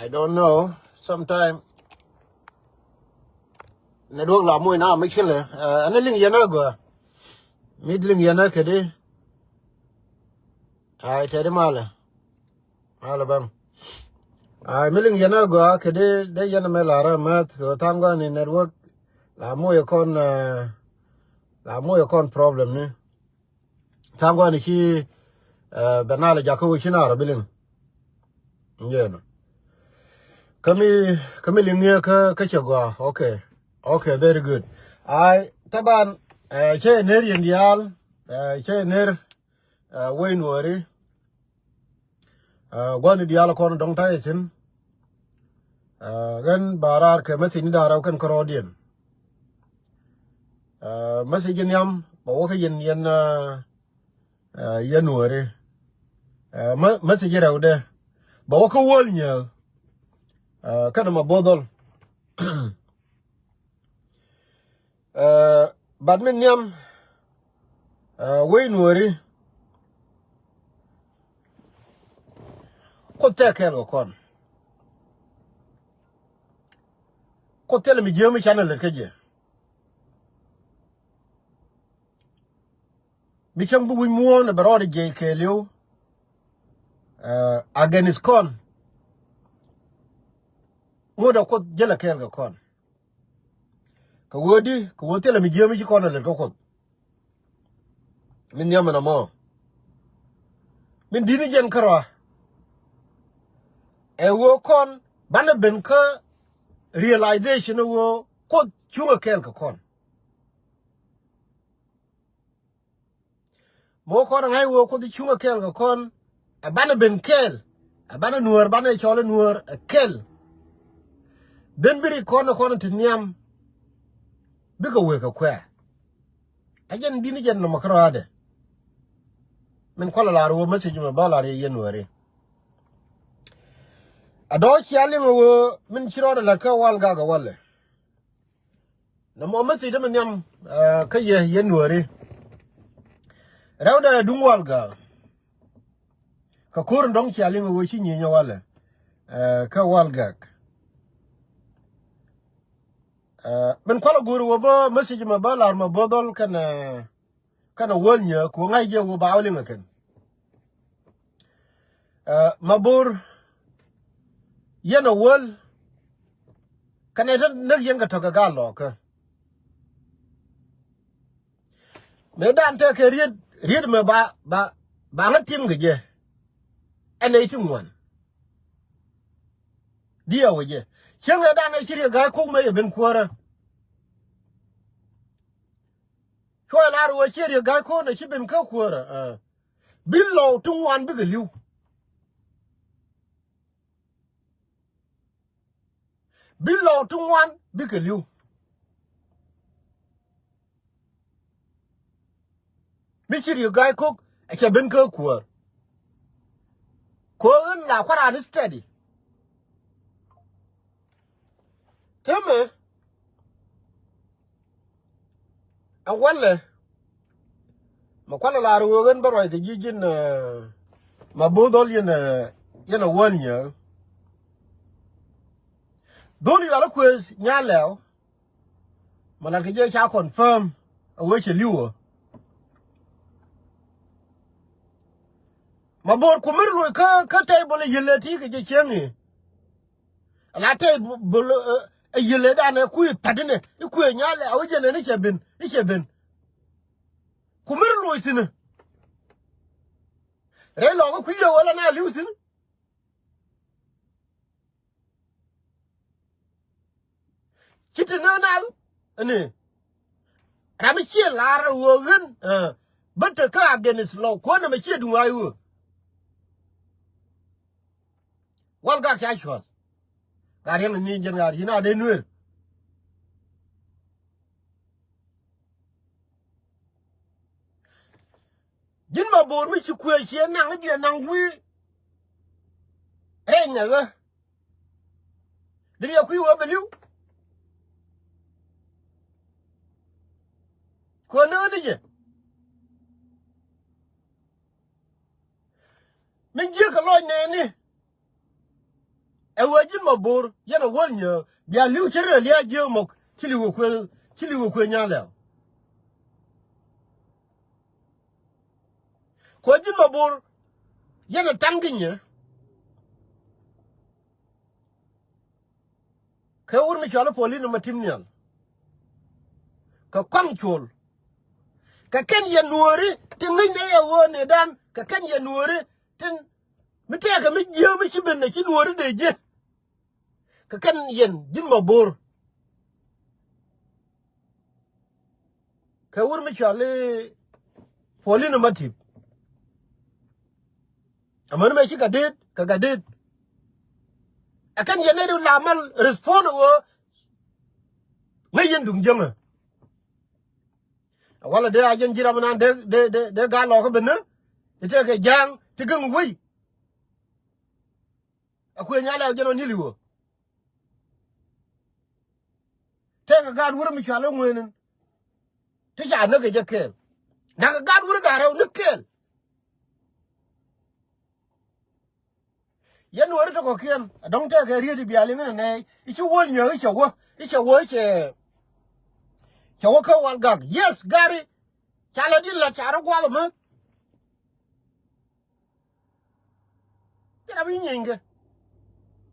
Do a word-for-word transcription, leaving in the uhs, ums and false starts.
I don't know. Sometime network la moc na mushkila. Ɛn liŋ yɛn a gɔaa. Mi liŋ yɛn a kɛ di. Ai tɛt di malɛ. Malɛ bäŋ. Ai mi liŋ yɛn a gɔaa kɛ di dee yɛn a mɛ lar a mɛth kɛ thaŋ gɔaa ni network. La moc kɔn, la moc kɔn problem ni. Thaŋ gɔaa ni ci bɛ nal jakä wä ci na rɔ bi liŋ. Yɛn. Kä mi, kä mi liŋ ni kä, kä cɛ gɔaa. Okay. Okay, very good. Ai taban cɛ ner yɛn diaal, cɛ ner wec nuɔri. Gua̱ni diaal kɔn dɔ̱ŋ ta̱yɛ thi̱n. Ɣän ba raar kɛ message ni da̱ŋ rɛw kɛn kärɔɔdiɛn. Message in nhiam bɛ wä kä yɛn, yɛn, yɛn nuɔri. Message rɛwdɛ bɛ wä kä Wäl Nyääk. Kɛnɛ Mabo̱o̱th Dhɔl. But mi nhiam wec nuɔri. Kuoth tɛk kɛɛl kɛ kɔn. Kuoth thilɛ mi jiääk mi canɛ lät kä jɛ. Bi cäŋ bi wi̱c muɔ̱ɔ̱n ɛ bɛ rɔɔdɛ jiɛc kɛɛliw against kɔn. Ŋot ɛ Kuoth jälɛ kɛɛl kɛ kɔn. Kɛ ɣöö di, kɛ ɣöö thilɛ mi jiääk mi ci kɔn ɛ lät kä Kuoth. Min nhiam min ɛmɔ. Min di̱t ni jɛn kärɔa. Ɛ ɣöö kɔn banɛ ben kä realization ɛ ɣöö Kuoth cuŋɛ kɛɛl kɛ kɔn. Mɔ kɔn ɛ ŋa̱c ɣöö Kuoth cuŋɛ kɛɛl kɛ kɔn. Ɛ banɛ ben kɛɛl. Ɛ banɛ nuäär, banɛ cɔl ɛ nuäär ɛ kɛl. Ben bi rik kɔn ɛ kɔn ti nhiam. Bikɛ wee kɛ kuɛ̈ɛ̈. Ɛ jɛn di̱t ni jɛn nɔmɔ kärɔaadɛ. Min kualɛ lar ɣöö message mɛ bä lar yɛ yɛn nuääri. Ɛ dɔ̱ cia liŋ ɣöö min ci rɔɔdɛ la̱t kä Walgak ɛ walɛ. Nɔmɔ message mi nhiam kä yɛ yɛn nuääri. Rɛwdɛ duŋ Walgak. Kɛ ko̱r in dɔ̱ŋ cia liŋ ɣöö ci nyieny ɛ walɛ kä Walgak. Min kualɛ go̱o̱r ɣöö bä message mɛ bä lar Mabo̱o̱th Dhɔl kɛnɛ, kɛnɛ Wäl Nyääk kɛ ɣöö ŋa̱c jɛ ɣöö ba wä liŋ ɛ kɛn. Mabo̱o̱r yɛn ɛ wäl kɛnɛ te näk yɛn kɛ tɔ̱ kɛ gal lɔɔkä. Mëë dan tëëkɛ riet, riet mɛ ba, ba, ba ŋä tim kɛ jɛ. Ɛn nɛy ti ŋuan. Diɛw ɛ jɛ. Cieŋ ɛ dan ɛ ci Riek Ga̱a̱c Kok mëë yɛ ben kuäärä. Cuɔ ɛ lar ɣöö ci Riek Ga̱a̱c Kok ɛ ci ben kä kuäärä. Bi lɔw ti ŋuan bikɛ li̱w. Bi lɔw ti ŋuan bikɛ li̱w. Mi ci Riek Ga̱a̱c Kok ɛ cɛ ben kä kuäär. Kok in la kua̱ran study. Temɛ ɛ walɛ. Mɛ kualɛ lar ɣöö ɣän bä ruac kɛ ji̱ ji̱n Mabo̱o̱th Dhɔl yɛn, yɛn ɛ Wäl Nyääk. Dhol yual ɛ kuëëth Nyalɛw. Mɛ lat kɛ jɛ ca confirm ɛ wee cɛ li̱w ɛ. Mabo̱o̱r ku mi ri loc kä, kä table ɛ yiël ɛ ti kɛ jɛ cieŋ i̱. Ala table ɛ yiël ɛ danɛ kui̱ pa̱t inɛ i̱ kuëë Nyalɛw i̱ jɛn ɛn i̱ cɛ ben, i̱ cɛ ben. Ku mi ri loc thi̱n ɛ. Rɛy lɔɔk i̱ kui̱ yɛ wä la na li̱w thi̱n. Ci ti nä na ni ram mi ciɛ lar ɣöö ɣän bä te kä against law kuɔn ɛmɛ ciɛ duŋ ay ɣöö. Walgak ca cuɔ̱th. Gat yɛn ni jɛn gat yɛn a dee nueer. Ji̱n Mabo̱o̱r mi ci kuëë ciɛ naŋ i̱ diɛ naŋ wi̱i̱. Rɛy ŋɛ̈thä. Dee riɛk kui̱ wä bɛ li̱w. Kuɔn ni ɣän ni jɛ. Mi jiäk kɛ lɔc nɛɛni. Ɛ wee ji̱n Mabor, yɛn ɛ wäl nyääk, bia li̱w ci rɛl lia̱a̱ jiääk mɔ, ci li̱w ɛ kuëë, ci li̱w ɛ kuëë Nyalɛw. Kuɛ ji̱n Mabor, yɛn ɛ taŋ ki nyɛ. Kɛ wur mi cɔal i̱ Paulina Matip Nhial. Kɛ Kɔaŋ Cuɔl. Kɛ kɛn yɛn Nuɔɔri, ti ŋäcnɛ yɛ ɣöö nëëdan, kɛ kɛn yɛn Nuɔɔri, tin, mi tɛɛkɛ mi jiääk mi ci ben ɛ ci Nuɔɔri dee jiääk. Kɛ kɛn yɛn ji̱n Mabor. Kɛ wur mi cɔal i̱ Paulina Matip. Amäni mɛ ci Gatdet, kɛ Gatdet. Ɛ kɛn yɛn nɛy ti la mal respond ɣöö ŋäc yɛn duŋ jiäŋä. Ɛ walɛ dee a jɛn ji̱ ram inan dee, dee, dee, dee gal lɔkä ben ni. I̱ tëëkɛ ja̱a̱ŋ ti gäŋ wei. Ɛ kuëë Nyalɛw jɛn ɔ ni li̱wä. Tëëkɛ gaat wurä mi cɔal i̱ Ŋuëënin. Ti ca näk kɛ jɛ kɛɛl. Nakä gaat wurä da̱rɛw ni kɛɛl. Yɛn Nuɔɔri ti kɔ̱kiɛn a dɔ̱ŋ tɛɛkɛ riet i̱ bia liŋ inɛ nɛy i̱ ci wäl nyääk i̱ cɛ wä, i̱ cɛ wä, i̱ cɛ, cɛ wä kä Walgak. Yes, gari. Ca lɛ di̱t la ca rɔ guath ɛmä. Ci rap i̱ nyieeny kɛ.